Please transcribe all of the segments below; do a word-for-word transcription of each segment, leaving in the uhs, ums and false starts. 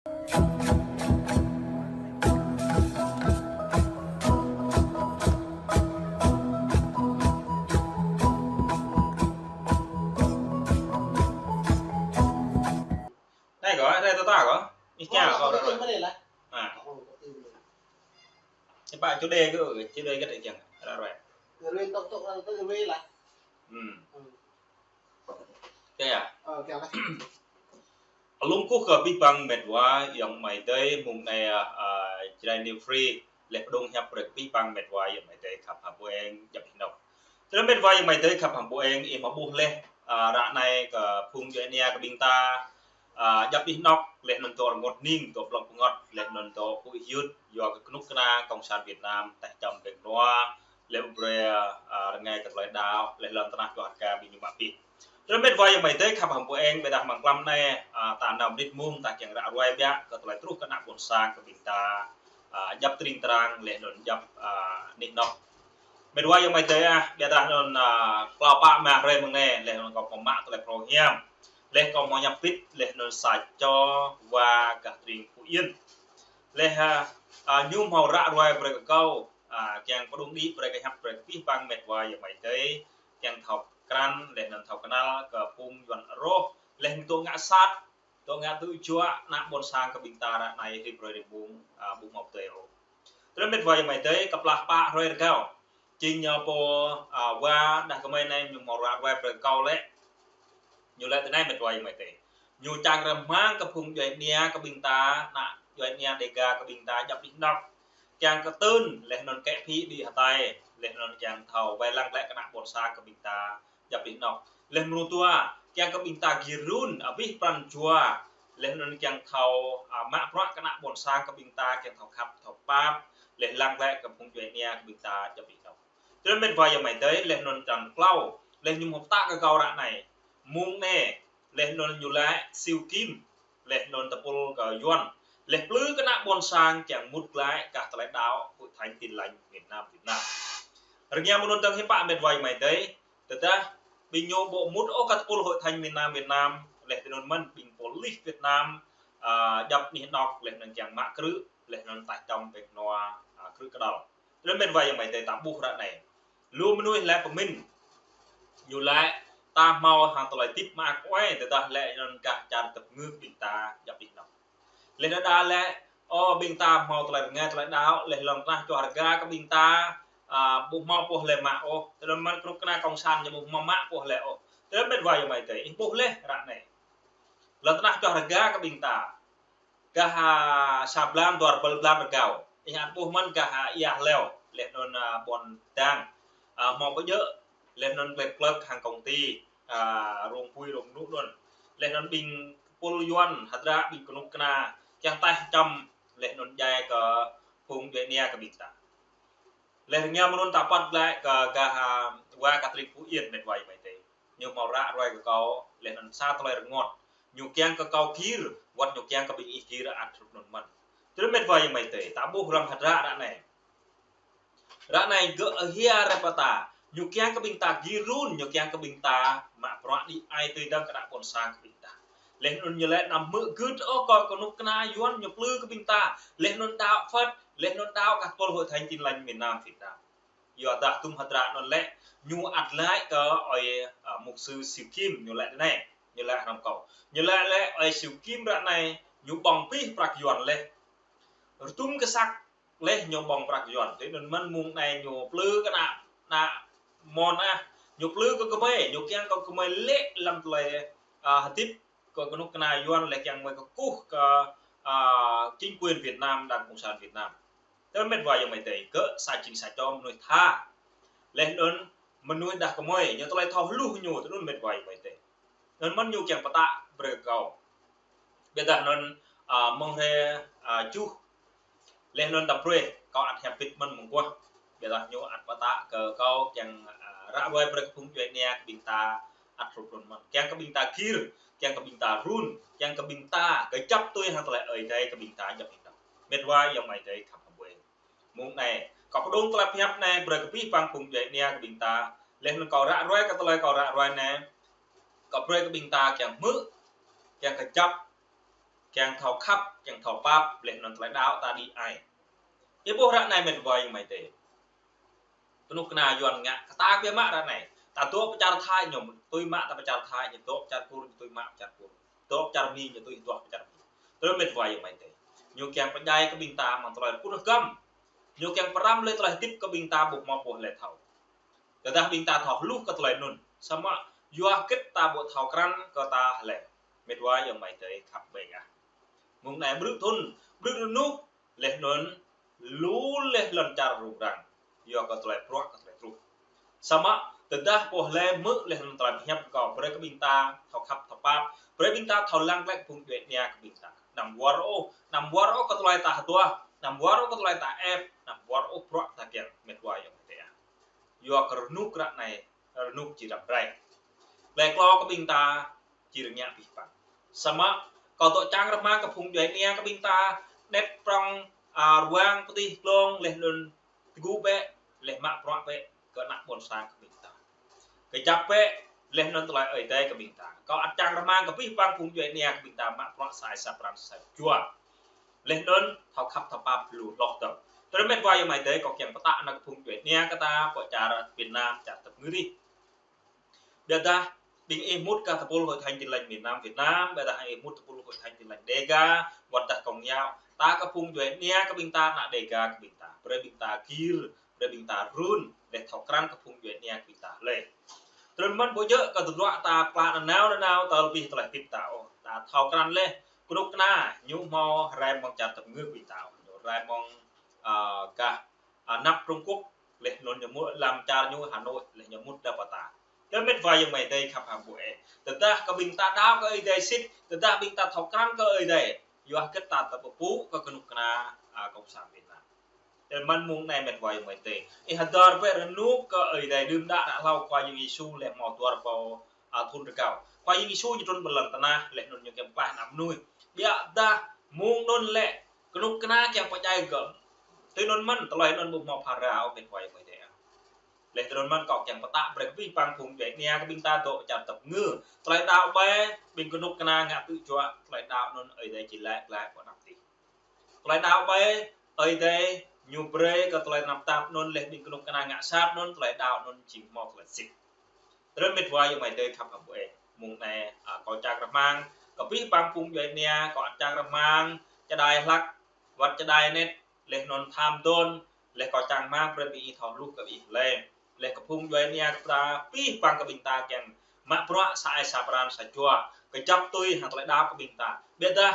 Anai kâo, anai tơdah kâo. Ih, kiăng kâo ră ruai. À. Ih, pă chủ đề kơ, chủ đề kơ tơlơi kiăng ră ruai. Ră ruai tŏk tŏk, ră ruai lah. Hmm. Hmm. Kơ yơh. Ơ, kơ yơh. Alum kơkuh kơ abih bang met wa ayŏng amai adơi mơ̆ng anai, ơ, Jrai New Free, laih pơdŏng hiăp brơi kơ abih bang met wa ayŏng amai adơi khăp hăng ƀu eng djŏp anih anŏ. Tơdah met wa ayŏng amai adơi khăp hăng ƀu eng, ih mă ƀuh laih, ơ, ră anai kơ phung djuai ania kơ ƀing ta, ơ, djŏp anih anŏ, laih anŭn dŏ rơngot hning, dŏ blŏng pơngot, laih anŭn dŏ huĭ hyưt, yua kơ kơnuk kơna Cộng sản Việt Nam, taih čăm pĕng nua, laih brơi, ơ, rơngai kơ tơlơi đaŏ, laih lŏn tơnah čuah rơga ƀing ñu mă abih. Tơdah met wa ayŏng amai adơi khăp hăng ƀu eng, ƀiădah mơ̆ng klăm anai, ơ, ta nao mơnit mông, ta kiăng ră ruai biă kơ tơlơi truh kơ ană ƀôn sang kơ ƀing ta, ơ, djŏp tring trang, laih anŭn djŏp, ơ, anih anŏ. Met wa ayŏng amai adơi ah, ƀiădah anŭn, ơ, klâo pă rơma hrơi mơ̆ng anai, laih anŭn kâo hmâo mă tơlơi phrâo hiam. Laih kâo hmâo ñăp pit, laih anŭn sa čô wa gah tring Phú Yên. Laih, ơ, ơ, ñu hmâo ră ruai brơi kơ kâo, ơ, kiăng pơdŏng đĭ brơi kơ hiăp brơi kơ abih bang met wa ayŏng amai adơi, kiăng thâo krăn, laih anŭn thâo kơnăl kơ phung Yuan rŏh, laih anŭn dŏ ngă sat, dŏ ngă tơjuă ană ƀôn sang kơ ƀing ta ră anai rĭm hrơi rĭm mông, ơ, ƀu hmâo pơdơi ôh. Tơdah met wa ayŏng amai adơi, kơplah pă hrơi rơgao. Jing ñu pô, ơ, wa đah kơmơi anai ñu hmâo ră ruai brơi kơ kâo lĕ. Ñu laĭ tui anai met wa ayŏng amai adơi. Ñu čang rơmang kơ phung djuai ania kơ ƀing ta, ană djuai ania Dêga kơ ƀing ta djŏp anih anŏ. Kiăng kơ tơl, laih anŭn kĕ phi đĭ hơtai, laih anŭn kiăng thâo wai lăng glaĭ kơ ană ƀôn sang kơ ƀing ta djŏp anih anŏ. Laih mơnuih tua, kiăng kơ ƀing ta gir run, abih pran jua, laih anŭn kiăng thâo, ơ, mă bruă kơ ană ƀôn sang kơ ƀing ta, kiăng thâo khăp, thâo pap, laih lăng glaĭ kơ phung djuai ania kơ ƀing ta djŏp anih anŏ. Tơdah met wa ayŏng amai adơi, laih anŭn čang klâo, laih ñu hmâo pơtă kơ kâo ră anai. Mơ̆ng anai, laih anŭn ñu laĭ Siu Kim, laih anŭn tơpul kơ Yuan, laih plư kơ ană ƀôn sang kiăng mŭt glaĭ gah tơlơi đaŏ Hội Thánh Tin Lành miền Nam Việt Nam. Rơngiă mơ̆ng anŭn tơdang hiư̆m pă met wa ayŏng amai adơi, tơdah ƀing ñu ƀu mŭt ôh gah tơpul Hội Thánh miền Nam Việt Nam, laih tui anŭn mơ̆n ƀing pôlis Việt Nam, ơ, djŏp anih anŏ, laih anŭn kiăng mă krư̆, laih anŭn taih čăm pĕng nua, ơ, krư̆ kơdŏl. Tơdah met wa ayŏng amai adơi ta ƀuh ră anai. Lu mơnuih laĭ pơmĭn. Ñu laĭ ta hmâo hăng tơlơi hơdip mơak mơai, tơdah laĭ anŭn gah čar tơpơngư kơ ƀing ta djŏp anih anŏ. Laih anŭn đa laĭ, ơ, ƀing ta hmâo tơlơi rơngai tơlơi đaŏ, laih lŏn tơnah čuah rơga kơ ƀing ta, ơ, ƀu hmâo pô laĭ mă ôh. Tơdah mơ̆n kơnuk kơna Cộng sản ñu ƀu hmâo mă pô laĭ ôh. Tơdah met wa ayŏng amai adơi, ih ƀuh laih ră anai. Lŏn tơnah čuah rơga kơ ƀing ta. Gah, ơ, sa blan dua rơbâo blan rơgao. Ih ăt ƀuh mơ̆n gah, ơ, ia hleo, laih anŭn, ơ, ƀôn dang, ơ, hmâo pơjơ̆, laih anŭn glĕk glơk hăng công ty, ơ, rông pui rông anŭn anŭn. Laih anŭn ƀing pôl Yuan, hơdră ƀing kơnuk kơna, kiăng taih čăm, laih anŭn djai kơ phung djuai ania kơ ƀing ta. Laih rơngiă mơ̆ng anŭn ta păt glaĭ kơ gah, ơ, wa gah tring Phú Yên met wa ayŏng amai adơi. Ñu hmâo ră ruai kơ kâo, laih anŭn sa tơlơi rơngot. Ñu kiăng kơ kâo gir, wơ̆t ñu kiăng kơ ƀing ih gir ăt hrup anŭn mơ̆n. Tơdah met wa ayŏng amai adơi, ta ƀuh lăng hơdră ră anai. Ră anai gơ̆ hia rai pơtă. Ñu kiăng kơ ƀing ta gir run, ñu kiăng kơ ƀing ta mă bruă đĭ ai tui dơ̆ng kơ ană ƀôn sang kơ ƀing ta. Laih anŭn ñu laĭ anăm hmư̆ gưt ôh kơ kơnuk kơna Yuan ñu plư kơ ƀing ta. Laih anŭn đaŏ Phật, laih anŭn đaŏ gah tơpul Hội Thánh Tin Lành miền Nam Việt Nam. Yua dah tŭm hơdră anŭn lĕ, ñu ăt laĭ kơ ơi, ơ, mục sư Siu Kim, ñu laĭ tui anai, ñu laĭ hrŏm kâo. Ñu laĭ lĕ ơi Siu Kim ră anai, ñu ƀơ̆ng abih prăk Yuan laih. Rơdŭm kơsăk laih ñu ƀơ̆ng prăk Yuan. Tui anŭn mơ̆n mơ̆ng anai ñu plư kơ ană, ană mơnuih ah, ñu plư kơ gơmơi, ñu kiăng kơ gơmơi lĕ lăm tơlơi, ơ, hơdip kơ kơnuk kơna Yuan laih kiăng gơmơi kơkuh kơ, ơ, chính quyền Việt Nam, Đảng Cộng sản Việt Nam. Tơdah met wa ayŏng amai adơi, gơ̆ sa jing sa čô mơnuih tha. Laih anŭn mơnuih đah kơmơi, ñu tơlơi thâo hluh ñu, tui anŭn met wa ayŏng amai adơi. Anŭn mơ̆n ñu kiăng pơtă brơi kơ kâo. Ƀiădah anŭn, ơ, mơ̆ng hrơi, ơ, tơjuh. Laih anŭn tơdang brơi, kâo ăt hiăp pit mơ̆n mơguah. Ƀiădah ñu ăt pơtă kơ kâo kiăng, ơ, ră ruai brơi kơ phung djuai ania kơ ƀing ta ăt hrup anŭn mơ̆n. Kiăng kơ ƀing ta gir, kiăng kơ ƀing ta run, kiăng kơ ƀing ta kơjăp tui hăng tơlơi Ơi Adai kơ ƀing ta djŏp anih anŏ. Met wa ayŏng amai adơi khăp hăng ƀu eng. Mơ̆ng anai, kâo pơdŏng tơlơi pơhiăp anai brơi kơ abih bang phung djuai ania kơ ƀing ta. Laih anŭn kâo ră ruai kơ tơlơi kâo ră ruai anai. Kâo brơi kơ ƀing ta kiăng hmư̆, kiăng kơjăp. kiăng thâo khăp, kiăng thâo pap, laih anŭn tơlơi đaŏ ta đĭ ai. Ih ƀuh ră anai met wa ayŏng amai adơi. Kơnuk kơna Yuan ngă kơ ta biă mă ră anai. Ta dŏ pơ čar Thái ñu tui mă ta pơ čar Thái, ñu dŏ pơ čar Kur ñu tui mă pơ čar Kur. Dŏ pơ čar Mi ñu tui dŏ pơ čar Mi. Tơl met wa ayŏng amai adơi. Ñu kiăng pơdjai kơ ƀing ta mơ̆ng tơlơi rơkŭn rơkăm. Ñu kiăng pơrăm lĕ tơlơi hơdip kơ ƀing ta ƀu hmâo pô hlơi thâo. Tơdah ƀing ta thâo hluh kơ tơlơi anŭn. Samơ̆ yua hơget ta ƀu thâo krăn kơ ta hlơi. Met wa ayŏng amai adơi khăp ƀĕ ah. Mơ̆ng anai brư̆ thŭn, brư̆ rơnŭk, laih anŭn lu laih lŏn čar rŭng răng. Yua kơ tơlơi bruă kơ tơlơi truh. Samơ̆ tơdah pô hlơi hmư̆ laih anŭn tơlơi pơhiăp kâo, brơi kơ ƀing ta thâo khăp thâo pap, brơi ƀing ta thâo lăng glaĭ kơ phung djuai ania kơ ƀing ta. Anăm wơr ôh, anăm wơr ôh kơ tơlơi ta hơduah, anăm wơr ôh kơ tơlơi ta ĕp, anăm wơr ôh bruă ta kiăng met wa ayŏng amai adơi ah. Yua kơ rơnŭk ră anai, rơnŭk či răm rai. Tơlơi klâo kơ ƀing ta či rơngiă abih bang. Samơ̆ kâo dŏ čang rơmang kơ phung djuai ania kơ ƀing ta, anet prŏng, a, ruang pơtih glông, laih anŭn tơgŭ bĕ, laih mă bruă bĕ kơ ană ƀôn sang kơ ƀing ta. Kơjăp bĕ, laih anŭn tơlơi Ơi Adai kơ ƀing ta. Kâo ăt čang rơmang kơ abih bang phung djuai ania kơ ƀing ta mă bruă sa ai sa pran sa jua. Laih anŭn thâo khăp thâo pap lu hloh tơ̆. Tơl met wa ayŏng amai adơi, kâo kiăng pơtă nao kơ phung djuai ania kơ ta pơ čar Việt Nam, čar tơpơngư̆ rih. Biă dah ƀing ih mŭt kơ tơpul Hội thánh Tin lành miền Nam Việt Nam, biă dah ih mŭt tơpul Hội thánh Tin lành Đêga, wơ̆t dah Công giáo. Ta kơ phung djuai ania kơ ƀing ta, ană Đêga kơ ƀing ta. Brơi ƀing ta gir, brơi ƀing ta run, laih thâo krăn kơ phung djuai ania kơ ƀing ta hlơi. Tơl mơ̆n ƀu djơ̆ kơ tơdruă ta pla nanao nanao tơl abih tơlơi hơdip ta ôh. Ta thâo krăn laih, kơnuk kơna ñu hmâo rai mơ̆ng čar tơpơngư̆ ƀing ta ôh. Ñu rai mơ̆ng, a, gah, a, anăp Trung Quốc, laih anŭn ñu mŭt lăm čar ñu Hà Nội, laih ñu mŭt đa pơ ta. Tơl met wa ayŏng amai adơi khăp hăng ƀu ĕ. Tơdah kơ ƀing ta đaŏ kơ Ơi Adai sĭt, tơdah ƀing ta thâo krăn kơ Ơi Adai, yua hơget ta tơpơpŭ kơ kơnuk kơna, a, Cộng sản Việt Nam. Tơl mơ̆n mơ̆ng anai met wa ayŏng amai adơi. Ih hơdơr bĕ rơnŭk kơ Ơi Adai đưm đă đă hlâo Khua Yang Yêsu laih hmâo dua rơbâo, a, thŭn rơgao. Khua Yang Yêsu ñu trŭn pơ lŏn tơnah, laih anŭn ñu kiăng pơklaih ană mơnuih. Biă dah mơ̆ng anŭn lĕ kơnuk kơna kiăng pơdjai gơ̆. Tui anŭn mơ̆n, tơlơi anŭn ƀu hmâo phara ôh met wa ayŏng amai adơi ah. Laih tui anŭn mơ̆n kâo kiăng pơtă brơi kơ abih bang phung djuai ania kơ ƀing ta dŏ pơ čar tơpơngư̆. Tơlơi đaŏ ƀai, ƀing kơnuk kơna ngă tư̆ juă, tơlơi đaŏ anŭn Ơi Adai či laĭ glaĭ pơ anăp tih. Tơlơi đaŏ ƀai, Ơi Adai ñu brơi kơ tơlơi tơnap tap anŭn laih ƀing kơnuk kơna ngă sat anŭn, tơlơi đaŏ anŭn či hmâo tơlơi sĭt. Tơl met wa ayŏng amai adơi khăp hăng ƀu ĕ. Mơ̆ng anai, a, kâo čang rơmang kơ abih bang phung djuai ania, kâo ăt čang rơmang čơđai hlăk, wơ̆t čơđai anet, laih anŭn tham dôn, laih kâo čang rơmang brơi ƀing ih thâo hluh kơ ƀing ih laih. Laih kơ phung djuai ania kơ ta, abih bang kơ ƀing ta kiăng mă bruă sa ai sa pran sa jua, kơjăp tui hăng tơlơi đaŏ kơ ƀing ta. Biă dah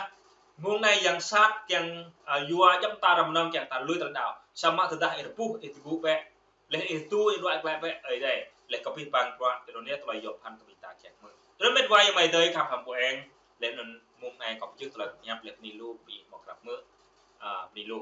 mơ̆ng anai yang sat kiăng, a, yua djŏp ta răm nong kiăng ta lui tơlơi đaŏ. Samơ̆ tơdah ih rơbuh, ih tơgŭ bĕ, laih ih tui, ih đuaĭ glaĭ bĕ Ơi Adai. Laih kơ abih bang bruă tui anŭn yơh tơlơi yôm phăn kơ ƀing ta kiăng mơ̆n. Tơl met wa ayŏng amai adơi khăp hăng ƀu ĕ. Laih anŭn mơ̆ng anai kâo pơjưh tơlơi pơhiăp laih bơni lu kơ ƀing ih hmâo krăp mơ̆. A, bơni lu.